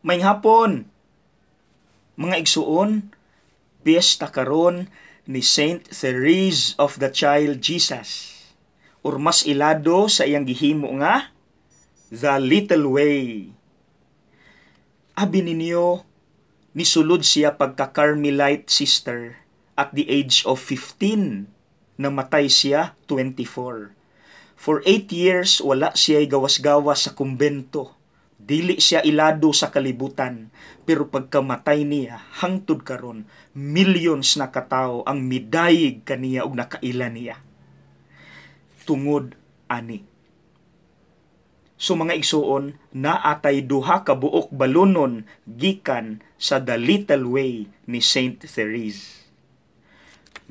Maayong hapon, mga igsuon, piyesta karon ni Saint Therese of the Child Jesus or mas ilado sa iyang gihimo nga The Little Way. Abi ninyo, nisulod siya pagka Carmelite sister at the age of 15. Namatay siya 24. For 8 years, wala siya gawas-gawas sa kumbento. Dili siya ilado sa kalibutan. Pero pagkamatay niya, hangtod karon, millions na katao ang midayig kaniya og nakaila niya. Tungod ani. So mga igsuon, naatay duha ka buok balunon gikan sa The Little Way ni Saint Therese.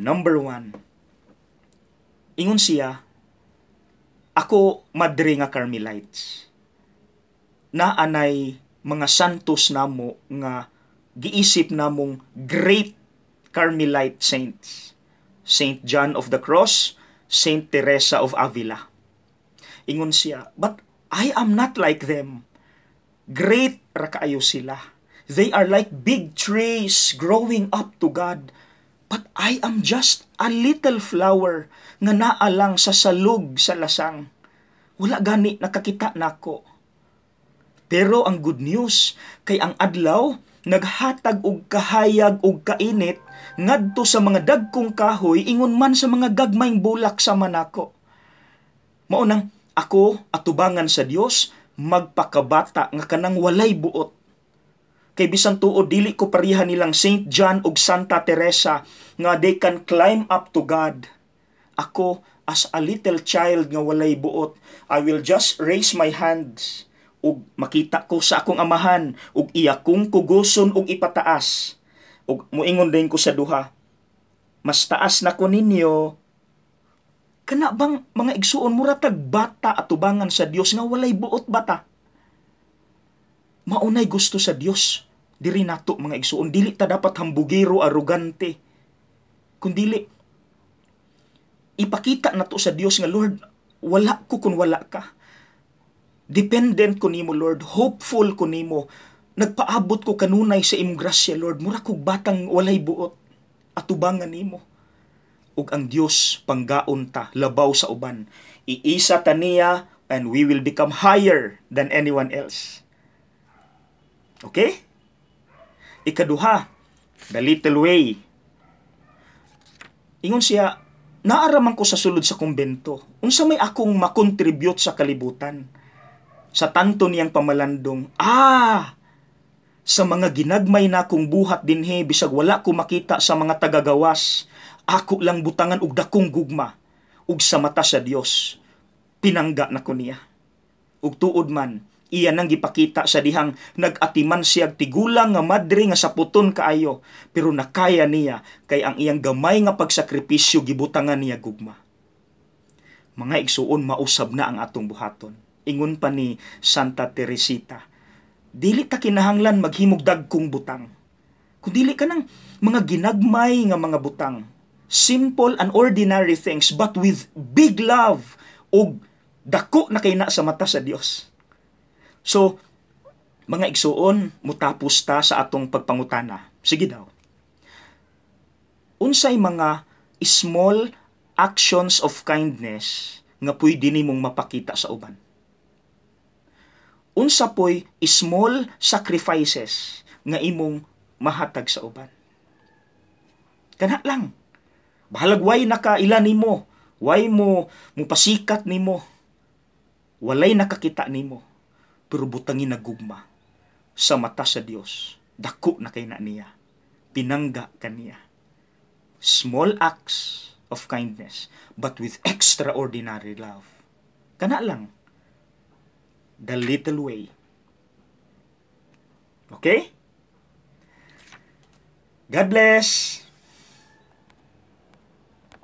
Number 1. Ingon siya, "Ako, madre nga Carmelites, naanay mga santos namo nga giisip namong great Carmelite saints. Saint John of the Cross, Saint Teresa of Avila." Ingon siya, "But I am not like them. Great ra kaayo sila. They are like big trees growing up to God. But I am just a little flower nga naa lang sa salog sa lasang. Wala gani nakakita nako. Pero ang good news kay ang adlaw naghatag og kahayag og kainit ngadto sa mga dagkong kahoy ingon man sa mga gagmayng bulak sama nako. Mao nang ako atubangan sa Dios magpakabata nga kanang walay buot. Kay bisan tuod dili ko pareha nilang Saint John ug Santa Teresa nga they can climb up to God. Ako, as a little child nga walay buot, I will just raise my hands ug makita ko sa akong Amahan ug iya kong kugoson ug ipataas. Ug muingon din ko sa duha, mas taas na ko ninyo." Kana bang, mga igsuon, mura tag bata atubangan sa Dios nga walay buot bata? Maunay gusto sa Dios diri nato, mga igsuon. Dili ta dapat hambugiro, arugante, kundili ipakita nato sa Dios nga, "Lord, wala ko kung wala ka. Dependent ko nimo, Lord. Hopeful ko nimo. Nagpaabot ko kanunay sa imong grasya, Lord. Mura kog batang walay buot atubangan nimo." Ug ang Dios panggaon ta labaw sa uban. Iisa ta niya and we will become higher than anyone else. Okay? Ikaduha, The Little Way. Ingon siya, "Naaraman ko sa sulod sa kumbento. Unsa may akong makontribute sa kalibutan?" Sa tanto niyang pamalandong, "Sa mga ginagmay na kong buhat dinhi, bisag wala ko makita sa mga tagagawas, ako lang butangan og dakong gugma ug sa mata sa Dios pinangga na ko niya." Ug tuod man, iya nang gipakita sa dihang nag-atiman siya tigulang nga madre nga saputon kaayo, pero nakaya niya kay ang iyang gamay nga pagsakripisyo gibutangan niya gugma. Mga igsuon, mausab na ang atong buhaton. Ingon pa ni Santa Teresita, dili ta kinahanglan maghimog dagkong butang. Kung dili ka ng mga ginagmay nga mga butang, simple and ordinary things but with big love ug dako na kay na sa mata sa Dios. So, mga igsuon, mutapos ta sa atong pagpangutana. Sige daw. Unsay mga small actions of kindness nga pwede nimong mapakita sa uban? Unsa poy small sacrifices nga imong mahatag sa uban? Kana lang. Bahalag way nakaila nimo, way mo mupasikat nimo, walay nakakita nimo, pero butangin na gugma sa mata sa Dios. Dako na kay na niya. Pinangga kaniya. Small acts of kindness but with extraordinary love. Kana lang. The Little Way. Okay? God bless!